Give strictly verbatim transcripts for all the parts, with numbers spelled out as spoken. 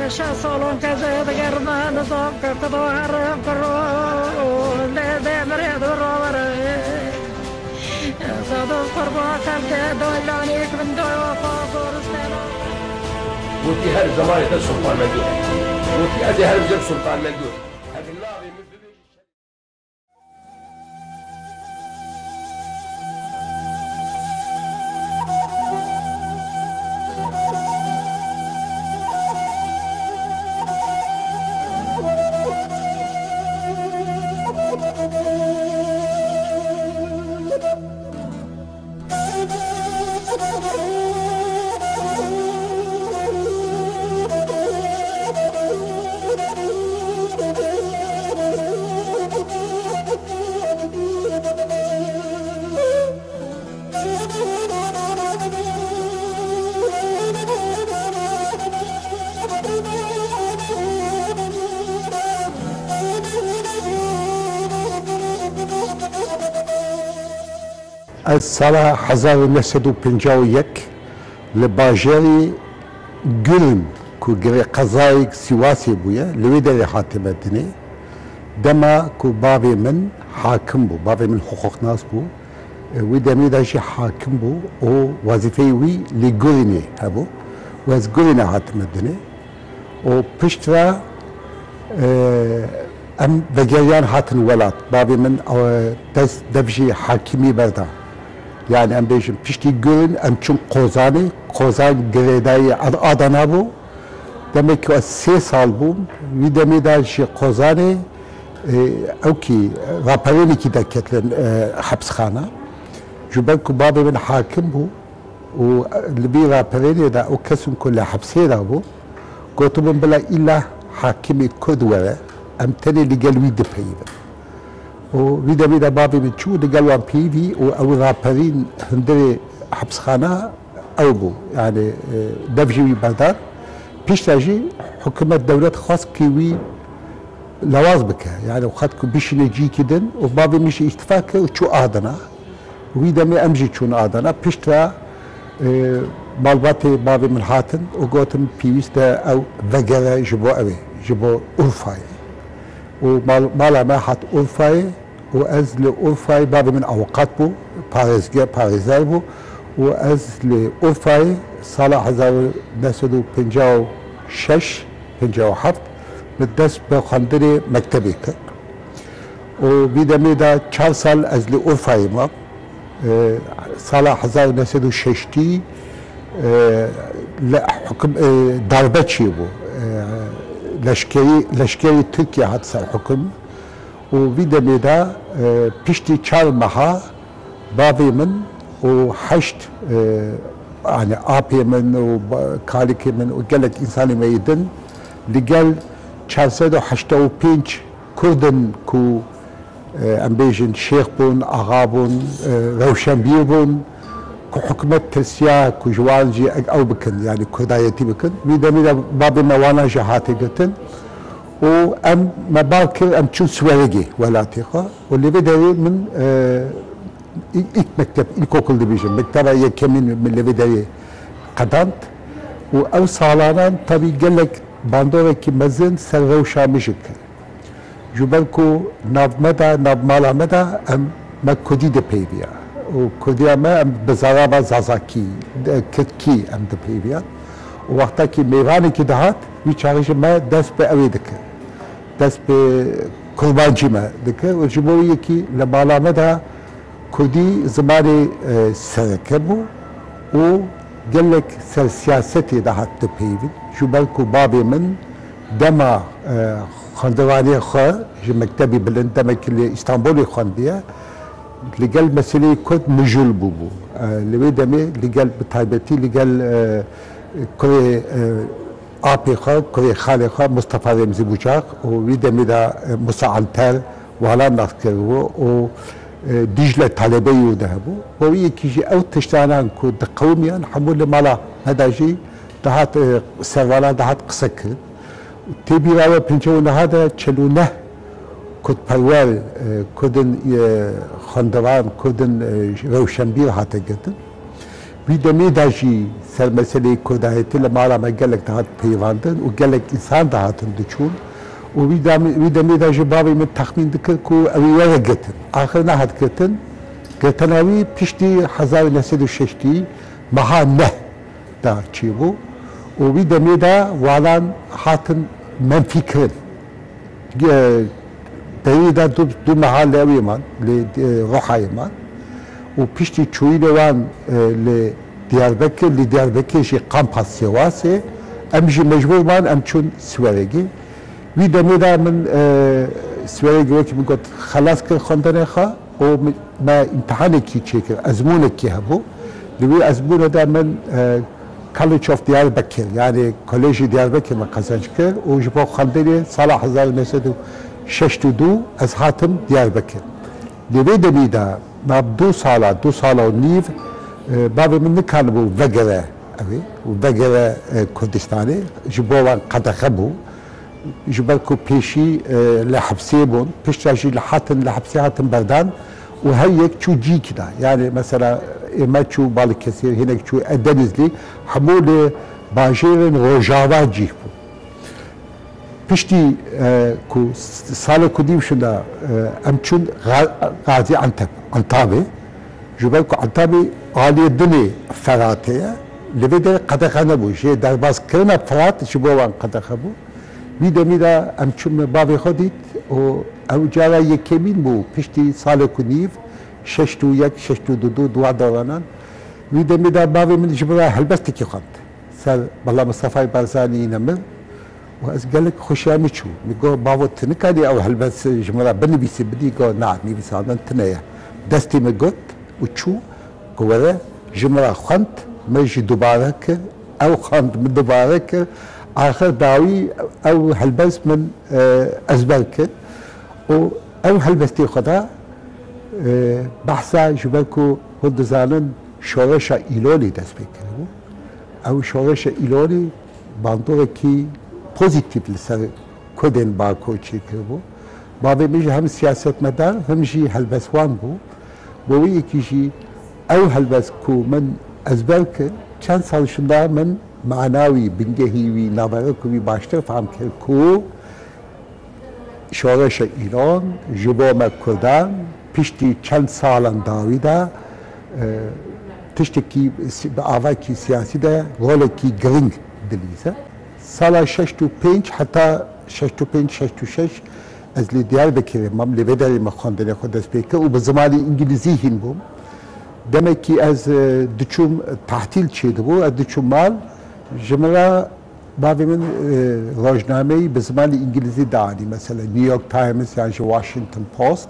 Şeş salon kece digerme nizam ke kudo herim kiro lê demirê du rovere. Sado kurba kente doylanik bin doy wafa zoristena. Gotî her zemanê te Sultan Mendû. Gotî ez ê her bijim Sultan Mendû. Ev navê min bibêjî. Ez sala hezar û neh sed û pêncî û yek li bajarê Gurin ku girê qezayek Sîwasê bûye, li wê derê hatime dinê. Dema ku bavê min hakim bû, bavê min hiqûqnas bû, e, wî demê de jî hakim bû û wezîfeyê wî li Gurinê hebû. Û ez Gurinê hatime dinê. Û piştre, e, em vegeriyan hatin welat. Bavê min, e, dest dev jî hakimî berda. Yani em bêjin piştî Gurin em çûn Qozanê. Qozan girêdayî Ad-, Adana bû. Demekî ez sê sal bûm. Wî demê de ji Qozanê, e, ew kî raperênekî derketin, e, hepsxana. Ji ber ku bavê min hakim bû, û li vî raperênê de û kesin ku li hepsê de bû, gotibûn bila îlla hakimê Kurd were, em tenê li gel wî dipeyivin. Û vî demê de bavê min çû li gel wan peyivî û ew raperîn hundirê hepsxana ew bû. Yani, e, dev ji wî berdar. Piştre jî hikûmet dewlet xwest ku wî lewaz bike. Yani xwest ku bişîne cîkî din û bavê min jî îtîfaq kir û çû Adana. Wî demê em jî çûn Adana. Piştre, e, malbatê bavê min hatin û gotin pêwîst e ew vegere ji bo ew ê, ji bo Urfayê. Û mal-, mala me hat Urfayê û ez li Urfayê, bavê min avukat bû, parêzge-, parêzer bû û ez li Urfayê sala hezar û neh sed û pêncî û şeş, pêncî û heft min dest bi xwendinê mektebê kir. Û vî demê de çar sal ez li Urfayê mam. E, sala hezar û neh sed û şeştî, e, le-, hukum, e, darbe çêbû. E, leşkerî, leşkerî Tirkiye hat ser hukum. Û vî demê de, e, piştî çar meha bavê min û heşt, e, yani apê min û ba-, kalikê min û gelek însanê me yê din li gel çar sed û heştê û pênc Kurd in ku, e, em bêjin şêx bûn, axa bûn, e, rewşenbîr bûn, ku hikûmet tirsiya ku ji wan jî ek-, ew bikin, yani kurdayetî bikin. Wî demê de babê me wana jî hate girtin û em me bar kir, em çûn Swerigê, welatê xwe. Û li vê derê min, e, ilk, ilk mektep, ilkokul dibêjin, mekteba yekemîn min li vê derê qedand. Û ew salanan tabii gelek bandorekî mezin ser rewşa min jî kir. Ji ber ku nav me de, nav mala me de em, me kurdî dipeyviya. Û kurdiya me em bi zarava zazakî, de, kirdkî em dipeyviyan. Û wexta ki mêvanekî dihat, wî çaxê ji me dest bi ew ê dikir. Dest bi kurmancî me dikir. Û ji bo wî yekî li mala me de kurdî zimanê, e, sereke bû û gelek ser siyasetê dihat dipeyivîn. Ji ber ku bavê min dema, e, xwendevanê xwe ji mektebî bilind, demekî li Îstanbulê xwendiye, li gel meseleyê Kurd mijûl bûbû. E, li wê demê li gel, bi taybetî li gel, e, kurê, e, apê xwe, kurê xalê xwe Mustafa Remzî Bucak û wî demê de, e, Musa Anter, wana nas kiribû û, e, Dîcle talebeyî wî de hebû. Bo wî yekî jî ew tiştanan ku diqewimiyan hemû li mala me de jî dihat, e, ser wana dihat qise kirin. Tê bîra we pêncî û neh de çil û neh kurdperwer, e, kurdin, e, xwendevan, kurdin, e, rewşenbîr hate girtin. Wî demê de jî ser meseleyê Kurdayetê li mala me gelek dihat peyivandin û gelek însan dihatin diçûn û wî demê, wî demê de jî bavê min texmîn dikir ku ew ê were girtin. Axir nehat girtin. Girtina wî piştî hezar û neh sed û şeştî meha neh de çêbû û wî demê de walan hatin menfîkirin. Ge-, Derî de du, du meha li ewê man, li, e, Ruhayê man. Û piştî çûyînê wan, e, li Diyarbekir, li Diyarbekir jî kampa Sêwasê, em jî mecbûr man, em çûn Siweregê. Wî demê de min, e, Siweregê wekî min got, xelas kir xwendinê xwe. û mi-, me îmtihanekî çêkir, ezmûnekî hebû. Li wî ezmûnê de min, e, College of Diyarbekir, yanî Kolejî Diyarbekir min qezenc kir û ji bo xwendinê sala hezar û neh sed û şeşt û du ez hatim Diyarbekir. Li vê demî de, nav du sala, du sala û nîv, e, bavê min nikanibû vegere ew ê, û vegere, e, Kurdistanê, ji bo wan qedexe bû. Ji ber ku pêşî, e, li hepsê bûn, piştre jî li hatin, li hepsê hatin berdan û her yek çû cîkî de. Yanî mesela ê me çû Balıkesir, hinek çû e Denizli, hemû li bajêrên Rojava cîh bûn. Piştî, e, ku s-, salek û nîv şûnda, e, em çûn Ga-, Gaziantep, Antabê. Ji ber ku Antabê aliyê dinê Feratê ye, li vê derê qedexe nebû. Jê derbazkirina Ferat ji bo wan qedexe bû. Wî demî de em çûn min bavê xwe dît û ew cara yekemîn bû piştî salek û nîv, şeşt û yek, şeşt û du, du, duwa dolanan. Wî demî de bavê min ji min re helbestekî xwend. Ser Mela Mistefayê Barzanî nemir û ez gelek xweşiya min çû. Min got, "Bavo, tu nikarî ew helbest ji min re binivîsî bidî?" Got, "Na, nivîsandin tune ye." Destê min got û çû, got, "Were, ji min re xwend." Min jî dubare kir, ew xwend, min dubare kir. Axir dawî ew helbest min, e, ezber kir û ew helbestê xwe de, e, behsa, ji ber ku hûn dizanin şoreşa Îlolî dest pê kiribû. Ew şoreşa Îlolî bandorekî pozîtîf li ser Kurdên Bakur çêkiribû. Bavê min jî hem siyasetmedar, hem jî helbestwan bû. Bo wê yekî jî ew helbest ku min ezber kir, çend sal şûnda min mana wî, bingehî wî, naverok wî baştir fehm kir ku şoreşa Îlol ji bo me Kurdan piştî çend salan dawî de, e, tiştekî si-, bi avakî siyasî de rolekî giring dilîze. Sala şeşt û pênc heta şeşt û pênc şeşt û şeş ez li Diyarbekirê mam, li vê derê me xwendinê xwe dest pê kir û bi zimanê îngilîzî hîn bûm. Demekî ez, e, diçûm, tahtîl çêdibû, ez diçûm mal, ji min re bavê min, e, rojnameyî bi zimanê îngilîzî dianî, mesela New York Times yan jî Washington Post.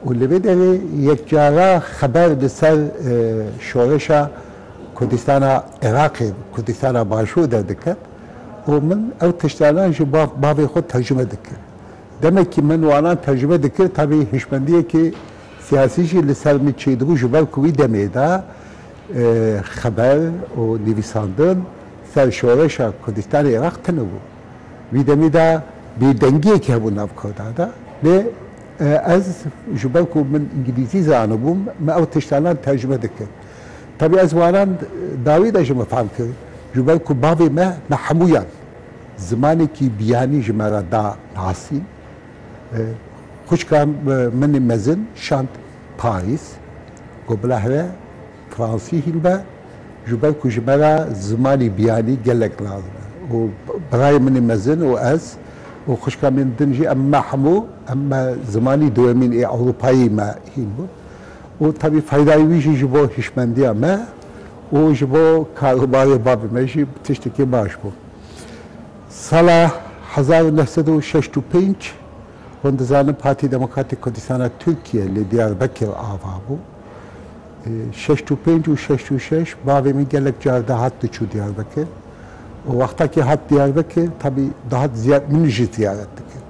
Û li vê derê yekcara xeber li ser, e, şoreşa Kurdistana Iraqê, Kurdistana Başûr derdiket û min ew tiştanan ji bav-, bavê xwe tercûme dikir. Demekî min wanan tercûme dikir, tabî hişmendiyekî siyasî jî li ser min çêdibû, ji ber ku wî demê de, e, xeber û nivîsandin ser şoreşa Kurdistanê Iraq tune bû. Wî demî de bêdengiyekî hebû nav Kurdan de. Lê, e, ez ji ber ku min îngilîzî zanibûm, me ew tiştanan tercûme dikir. Tabî ez wanan dawî de ji min fehm kir. Ji ber ku bavê me, me hemûyan zimanekî biyanî ji me re da nasîn. E, xwişka, e, min ê mezin şand Parîs. Got, "Bila here Fransî hîn be, ji ber ku ji me re zimanî biyanî gelek lazim e." Û birayê min ê mezin û ez û xwişka min din jî em me hemû, em me zimanî duyemîn ê Ewropayî me hîn bûn. Û tabî faydayê wî jî ji bo hişmendiya me û ji bo karûbarê bavê me jî tiştekî baş bû. Sala hezar û neh sed û şeşt û pênc, hûn dizanin Partî Demokratîk Kurdistana Tirkiye li Diyarbekir ava bû. E, şeşt û pênc û şeşt û şeş bavê min gelek car dihat diçû Diyarbekir. Û wextakî hat Diyarbekir, tabî dihat ziyad min jî ziyaret dikir.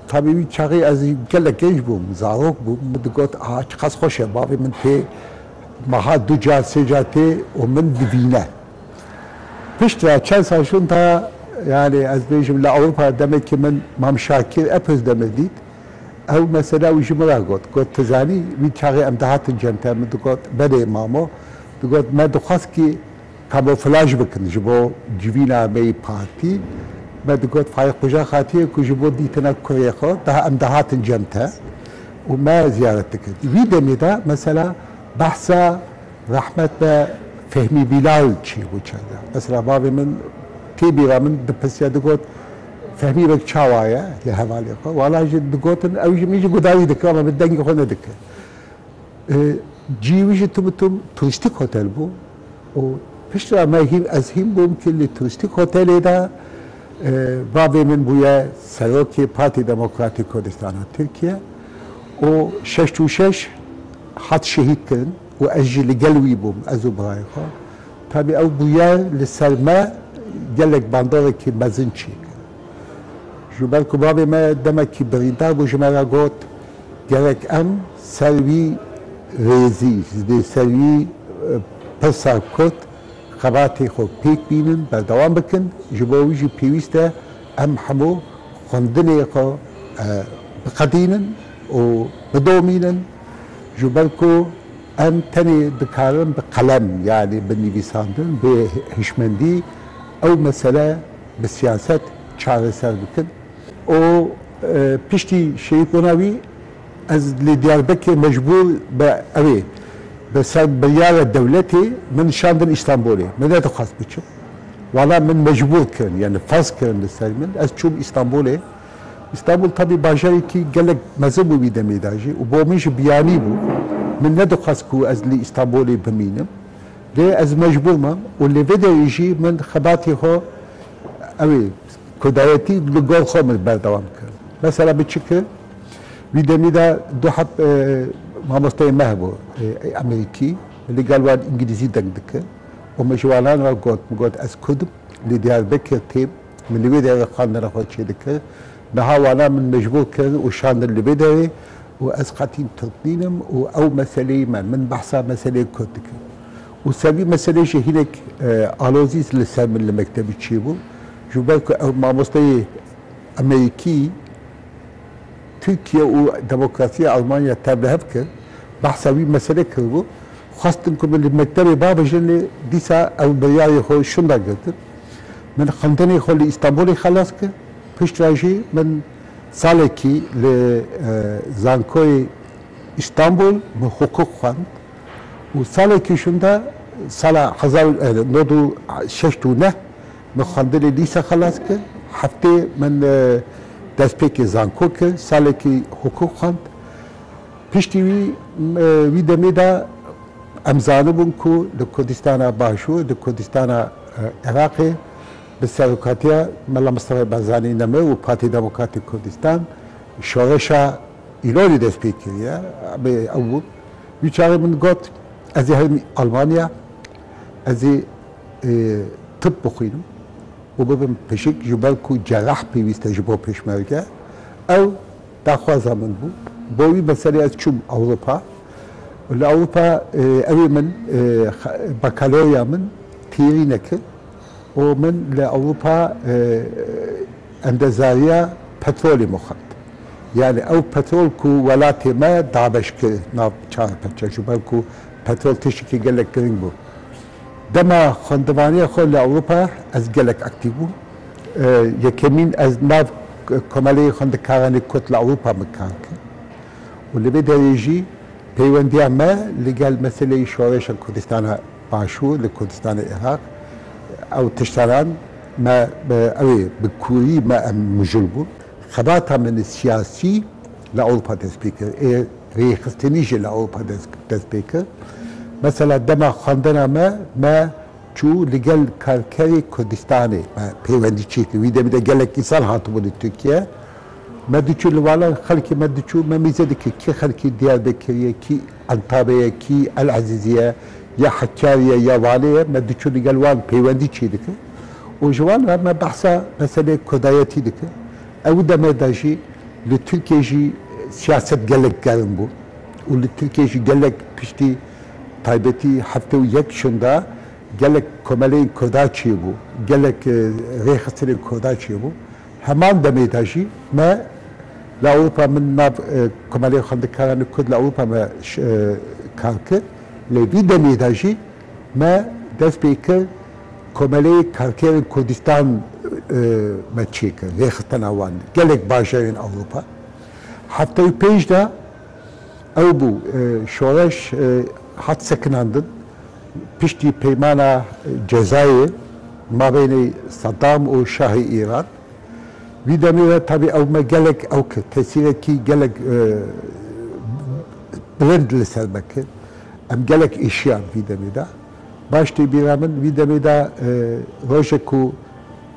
Tabî wî çaxê ez gelek genc bûm, zarok bûm. Min digot, "Aha, çiqas xweş e, bavê min tê meha du car, sê car tê û min dibîne." Piştre çend sal şûnda, yanî ez bêjim li Ewropa demekî min Mam Şakir epey demir dît. Ew mesela wî ji min re got. Got, "Tu zanî, wî çaxê em dihatin cem te." Min digot, "Belê mamo." Digot, me dixwest kî kamoflaj bikin ji bo civîna me yî partî. Me digot, Faîq Qujax hatiye ku ji bo dîtina kurê xwe, daha em dihatin cem te û me ziyaret dikir. Wî demê de mesela behsa rehmet be Fehmî Bîlal çêbû çawa. Mesela bavê min tê bîra min dipirsiya, digot, Fehmî Beg çawa ye li hevalê xwe? Wala jî digotin, ew jî min jî gudarî dikir, ama min dengê xwe nedikir. E, cî wî jî tim û tim turîstîk hotel bû û piştre me hîn, ez hîn bûm ki li turîstîk hotelê de, e, bavê min bûye serokê Partî Demokratîk Kurdistana Tirkiye û şeşt û şeş hat şehîd kirin û ez jî li gel wî bûm, ez û birayê xwe. Tabî ew bûyer li ser me gelek bandoreke mezin çêkir. Ji ber ku bavê me demekî birîndar bû, ji me re got, gerek em ser wî rêzî, dê ser wî, e, pirsa Kurd xebatê xwe pêk bînin, berdewam bikin. Ji bo wî jî pêwîst e em hemû xwendinê xwe, e, biqedînin û bidomînin. Ji ber ku em tenê dikarin bi qelem, yanî bi nivîsandin, bi hişmendî ew mesele bi siyaset çareser bikin. Û, e, piştî şehîdbûna wî, ez li Diyarbekir mecbûr bi, ew ê, bi ser biryara dewletê min şandin Îstanbulê. Min nedixwest biçim. Wala min mecbûr kirin, yani ferz kirin li ser min. Ez çûm Îstanbulê. Îstanbul tabî bajarekî gelek mezin bû wî demê de jî û bo min jî biyanî bû. Min nedixwest ku ez li Îstanbulê bimînim. Lê ez mecbûr mam û li vê derê jî min xebatê xwe, ew ê, kurdayetî li gor xwe min berdewam kir. Mesela bi çi kir? Wî demî de du heb, e, mamosteyê me hebû, e, Amerîkî, li gel wan Îngilîzî deng dikir. Û min ji wanan re got, min got, ez Kurd im, li Diyarbekir têm, min li wê derê xwendina xwe çêdikir. Niha wana min mecbûr kirin û şandin li vê derê û ez qetîn Tirk nînim û ew meseleyê me, min behsa meseleyê Kurd dikim. Û ser vî meseleyê jî hinek, e, alozî li ser min li mektebî çêbû. Ji ber ku ew mamosteyê Amerîkî, Tirkiye û demokrasiya Almanya tev li hev kir, behsa wî mesele kiribû. Xwestin ku min li mektebê bavêjin, lê dîsa ew biryarê xwe şûnda girtin. Min xwendinê xwe li Îstanbulê xelas kir. Piştre jî min salekî li, e, Zankoyê Îstanbul min hiqûq xwend. Û salekî şûnda, sala hezar, e, nod û şeşt û neh, min xwendinê lîse xelas kir. Heftê min, e, destpêkê zanko kir, salekî hiqûq xwend. Piştî wî, e, wî demê de em zanibûn ku li Kurdistana Başûr, li Kurdistana, e, Iraqê bi serokatiya Mela Mistefa Barzanî Nemir û Partî Demokratîk Kurdistan şoreşa Îlolî dest pê kiriye. Bi ew bû. Wî çaxê min got, ez ê herim Almanya, ez ê, e, tib bixwînim û bibim pişik, ji ber ku cerrah pêwîst e ji bo pêşmerge. Ew daxwaza min bû. Bo wî meselê ez çûm Ewropa. Li Ewropa, e, ew ê min, e, xa-, bakalorya min têrî nekir. û min li Ewropa, e, endezariya petrolê min xwend. Yani ew petrol ku welatê me dabeş kir nav çar peçe, ji ber ku petrol tiştekî gelek giring bû. Dema xwendivaniya xwe li Ewropa ez gelek aktîf bûm. E, yekemîn ez nav Komeleyê Xwendikaranê Kurd li Ewropa min kar kir. Û li vê derê jî peywendiya me li gel meseleyê şoreşa Kurdistana Başûr, li Kurdistanê Iraq, ew tiştanan me bi, ew ê bi kûrî me em mijûl bûn. Xebata min siyasî li Ewropa dest pê kir. Ê rêxistinî jî li Ewropa dest, dest pê kir. Mesela dema xwendina me, me çû li gel karkerê Kurdistanê me peywendî çêkir. Wî demî de gelek însan hatibû li Tirkiye. Me diçû li wana xelkê me diçû, me mîze dikir kî xelkê Diyarbekirê ye, kî Antabê ye, kî El Ezîzê ye, ya Hekarê ye, ya Wanê ye, me diçû li gel wan peywendî çêdikir. Û ji wan re me behsa meselê kurdayetî dikir. Ew demê de jî li Tirkiye jî siyaset gelek germ bû. Û li Tirkiye jî gelek piştî taybetî heftê û yek şûnda gelek komeleyên Kurda çêbû, gelek, e, rêxistinên Kurda çêbû. Heman demê de jî me li Ewropa, min nav, e, Komelê Xwendikaranê Kurd li Ewropa me ş-, e, kar kir. Lê vî demê de jî Me dest pê kir, Komeleyê Karkerên Kurdistan, e, me çêkir, rêxistina wan, gelek bajarên Ewropa. Hefta û pênc de ew bû, e, şoreş, e, hat sekinandin. Piştî peymana, e, Cezayê, mabênê Saddam û Şahê Îran. Vî demê de tabî ew me gelek ew kir, tesîrekî gelek, e, bilind li ser me kir. Em gelek êşiyan vî demê de. Baş tê bîra min, vî demê de, e, rojek ku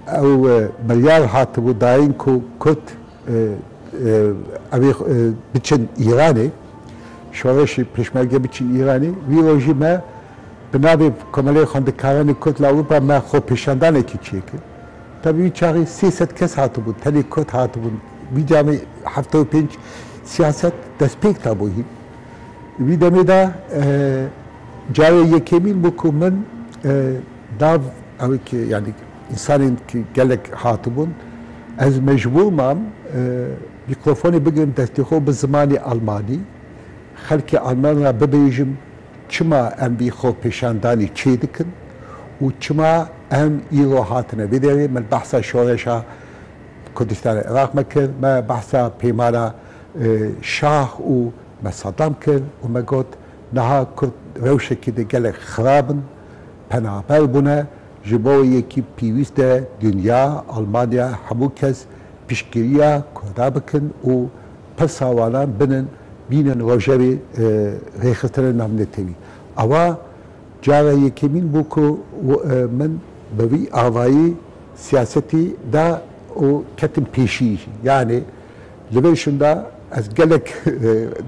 ew, e, biryar hatibû dayîn ku Kurd, e, e, ew ê, e, biçin Îranê, şoreşê pêşmerge biçin Îranê, vî rojî me bi navê Komeleyê Xwendekaranê Kurd li Ewropa me xwepêşandanekî çêkir. Tabî wî çaxê sê sed kes hatibûn, tenê Kurd hatibûn. Vî camê hefta û pênc siyaset destpêk dabû hîn. Vî demê de, e, carê yekemîn bû ku min, e, nav ew ki, yanî, însanên ki gelek hatibûn, ez mecbûr mam, e, mîkrofonê bigirim destê xwe bi zimanê almanî, xelkê alman re bibêjim, çima em vî xwepêşandanî çêdikin û çima em îro hatine vê derê. Min behsa şoreşa Kurdistanê Iraq me kir, me behsa peymana, e, Şah û me Saddam kir û me got, niha Kurd rewşekî de gelek xirab in, penaber bûne, ji bo yekî pêwîst e dinya, Almanya, hemû kes piştgiriya Kurda bikin û pirsa wanan binin, bînin rojevê, e, rêxistinê navnetewî. Ewa cara yekemîn bû ku w-, e, min bi vî avayî siyasetî da û ketim pêşî. Yanî li vê şinda ez gelek, e,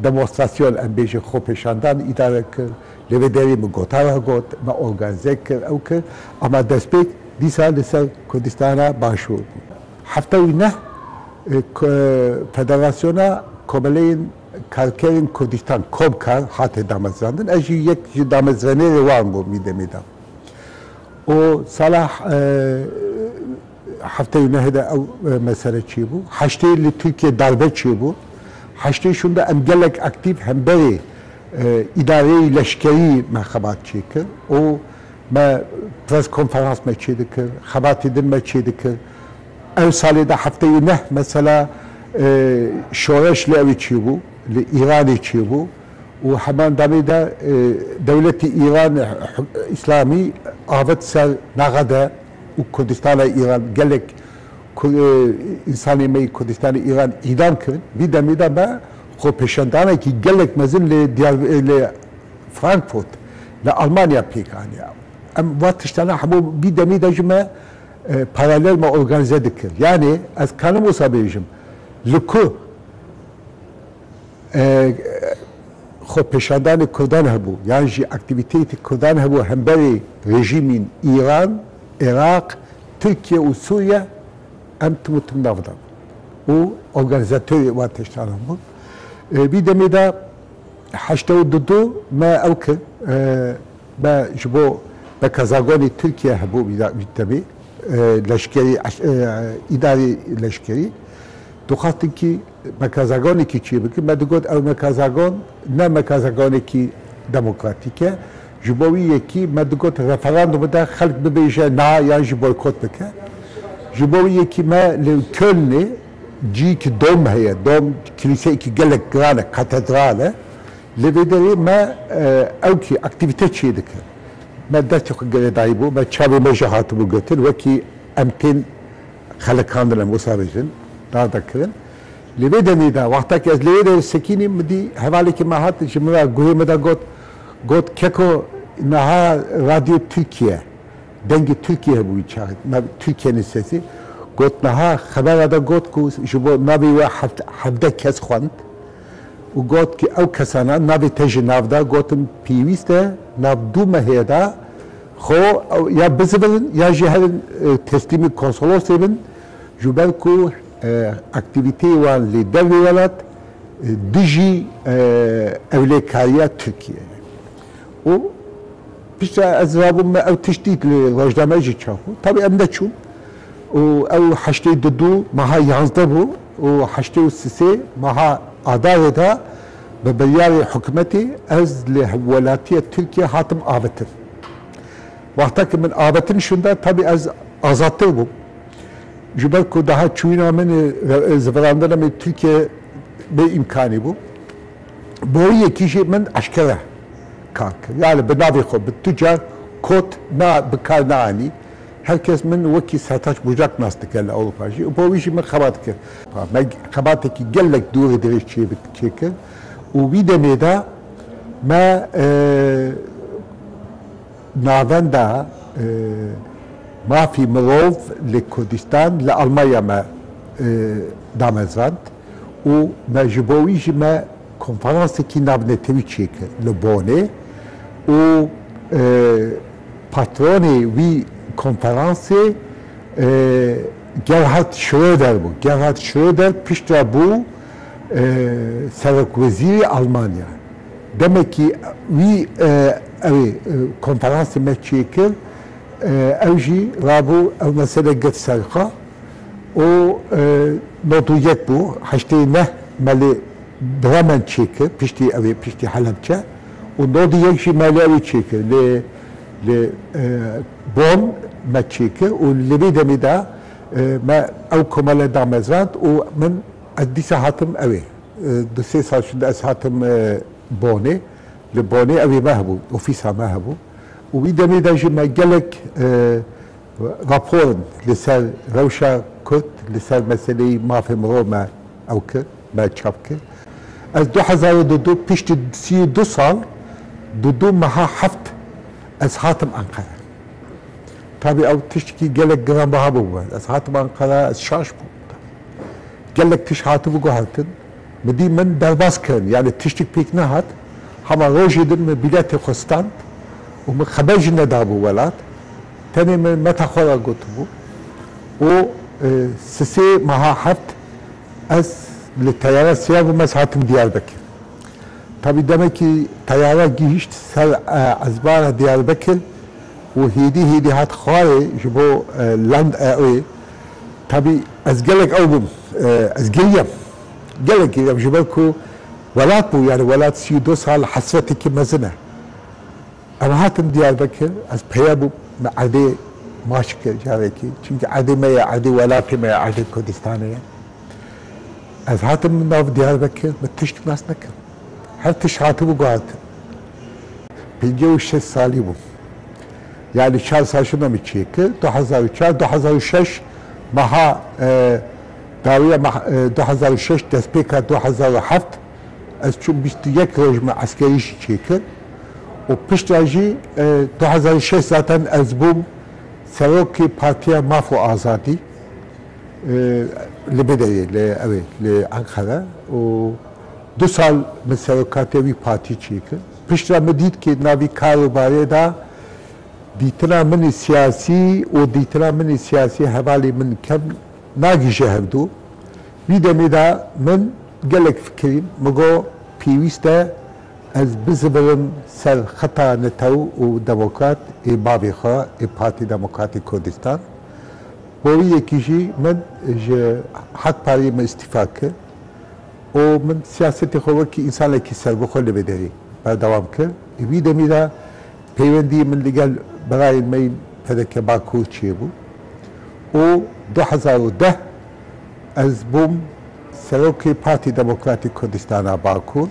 demonstrasyon, em bêjin xwepêşandan îdare kir. Li vê derê min gotara got, me organîze kir, ew kir. Ama destpêk dîsa li ser Kurdistana Başûr bû. Hefta û neh, e, ko-, Federasyona Komeleyên Karkerên Kurdistan, Komkar, hate damezrandin. Ez jî yek ji damezrenêrê wan bûm vî demê de. Û sala, e, hefta û neh de ew, e, mesele çêbû. Heştê li Tirkiye darbe çêbû. Heştê şûnde em gelek aktîf hemberî, e, îdareyê leşkerî me xebat çêkir. Û me pres konferans me çêdikir, xebatê din me çêdikir. Ew salê de heftê û neh mesela, e, şoreş li ewê çêbû, li Îranê çêbû û heman demê de, e, dewletê Îran, e, huk-, Îslamî avêt ser Nexede û Kurdistana Îran, gelek Kur-, e, însanê me yê Kurdistanê Îran îdam kirin. Vî demê de me xwepêşandanekî gelek mezin li Diyar-, li Frankfurt, li Almanya pêk aniye. Em va tiştana hemû vî demî de ji me, e, paralel me organîze dikir. Yanî ez kanim wisa bêjim, li ku, e, xwepêşandanê Kurdan hebû, yan jî aktîvîteyê Kurdan hebû hemberî rejîmên Îran, Iraq, Tirkiye û Sûriye, em tim û tim nav dan û organîzatorê wan tiştanan bûn. E, vî demê de heştê û du me ew kir, e, me ji bo mekazagonê Tirkiye hebû vî da-, vî demê, e, leşkerî, e, îdarê leşkerî. Dixwastin kî mekazagonekî çê bikin. Me digot ew mekazagon ne mekazagonekî demokratîk e. Ji bo wî yekî me digot referandumê de xelk bibêje na yan jî boykot bike. Ji bo wî yekî me li Kölnê cîyekî dom heye. Dom kilîseyekî gelek giran e, katedral e. Li vê derê me, e, ew kî aktîvîte çê dike. Me destê xwe girêdayî bû, me çavê me jî hatibû girtin, wekî em tên xelikandin, em wisa bêjin, darda kirin. Li vê demê de, wexta ku ez li vê derê sekinîm, min dî hevalekî me hat, ji min re guhê min de got, got, Keko, niha Radyo Tirkiye, Dengê Tirkiye hebû wî çaxê, me Tirkiye'nin Sesi, got, niha xebera de got ku ji bo navê we heft-, hevdeh kes xwend û got ku ew kesana navê te ji nav da, gotin pêwîst e nav du mehê de xwe ya bizivirin ya jî herin, e, teslîmî konsolosê bin, ji ber ku, e, aktîvîteyê wan li dervê welat, e, dijî, e, ewlêkariya Tirkiye ye. Û piştre ez rabûm, me ew tişt dît li rojname jî çap bû. Tabî em neçûn. Û ew heştê û du meha yanzdeh bû û heştê û sê meha Adarê de bi biryarê hikûmetê ez li welatiya Tirkiye hatim avêtin. Wexta ku min avêtin şûnde, tabî ez azadtir bûm. Ji ber ku daha çûyîna min, e, zivirandina min Tirkiye bê îmkanî bû. Bo wî yekî jî min eşkere kar kir. Yani bi navê xwe, bi tu car kot na, bi kar neanî. Her kes min wekî Sertaç Bucak nas dike li Ewropa jî. Û bo wî jî min xebat kir. Me xebatekî gelek dûrî dirêj çê-, çêkir. Û wî demê de me, e, Navenda, e, mafî mirov li Kurdistan, li Almanya me, e, damezrand û me ji bo wî jî me konferansekî navnetewî çêkir li Bonê û, e, patronê wî konferansê, e, Gerhard Schröder bû. Gerhard Schröder piştre bû, e, serokwezîrê Almanya. Demekî wî, e, ew ê, e, konferansê me çêkir, e, ew jî rabû ew mesele girt ser xwe û, e, nod û yek bû, heştê neh me li Bremen çêkir, piştî ew ê, piştî Helebçe û nod û yek jî me li ew ê çêkir, li, li, e, Bonn me çêkir û li vê demê de, e, me ew komele damezrand û min, ez dîsa hatim ew ê. E, du sê sal şûnde ez hatim, e, Bonê. Li Bonê ew ê me hebû, ofîsa me hebû. Û wî demê de jî me gelek, e, raporin li ser rewşa Kurd, li ser meseleyî mafê mirov me ew kir, me çap kir. Ez du hezar û du, piştî sî û du sal, du du meha heft ez hatim Enqere. Tabî ew tiştekî gelek giranbiha bû bo min. Ez hatim Enqere, ez şaş bûm. Gelek tişt hatibû guhertin. Min dî min derbas kirin. Yani tiştik pêk nehat. Hema rojê din min bîletê xwe stand û min xeber jî nedabû welat. Tenê min meta xwe re gotibû. Û, e, sisê meha heft ez li teyara siyar bûm, ez hatim Diyarbekir. Tabî demekî teyara gihîşt ser, e, ezbara Diyarbekir û hêdî hêdî hat xwarê ji bo, e, Land e wê. Tabî ez gelek ew bûm, e, ez giriyem. Gelek giriyem ji ber ku welat bû, yani welat sî û du sal hesretekî mezin e. Em hatin Diyarbekir, ez peye bûm, me erdê maç kir carekî. Çimkî erdê me ye, erdê welatê me ye, erdê Kurdistanê ye. Ez hatim nav Diyarbekir, min tişt nas nekirin. Her tişt hatibû guhertin. Pêncî û şeş salî bûm. Yani çar sal şûnde min çêkir. Du hezar û çar, du hezar û şeş meha, e, dawiya meh-, e, du hezar û şeş destpêka du hezar û heft ez çûm bîst û yek roj min eskerî jî çêkir. Û piştre jî, e, du hezar û şeş zaten ez bûm serokê Partiya Maf û Azadî. E, li Bideyê, li, ew ê, li Enqere û du sal min serokatiya wî partî çêkir. Piştre min dît ku navî kar û barê de dîtina min ê siyasî û dîtina min ê siyasî hevalê min kevn nagihîje hevdu. Wî demê de min gelek fikirîm, min got pêwîst e ez bizivirim ser xeta netew û demokrat ê bavê xwe, ê Partî Demokratî Kurdistan. Bo wî yekî jî min ji Hak Pariyê min îstîfa kir û min siyasetê xwe wekî însanekî serbixwe li vê derê berdewam kir. Ê wî demî de peywendiyê min li gel birayên me yên P D K Bakur çêbû û du hezar û deh ez bûm serokê Partî Demokratî Kurdistana Bakur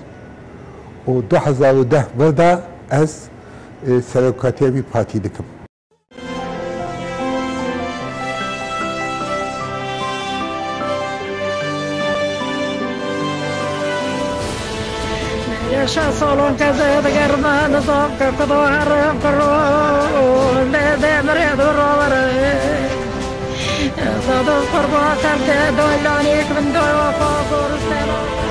û du hezar û deh vir de ez, e, serokatiya vî partî dikim. Yaşa salon keze digerme nizam ke kudo herim kiro le demirê du rovere. Zado kurba kerte doylanik bin doy wafa goristena.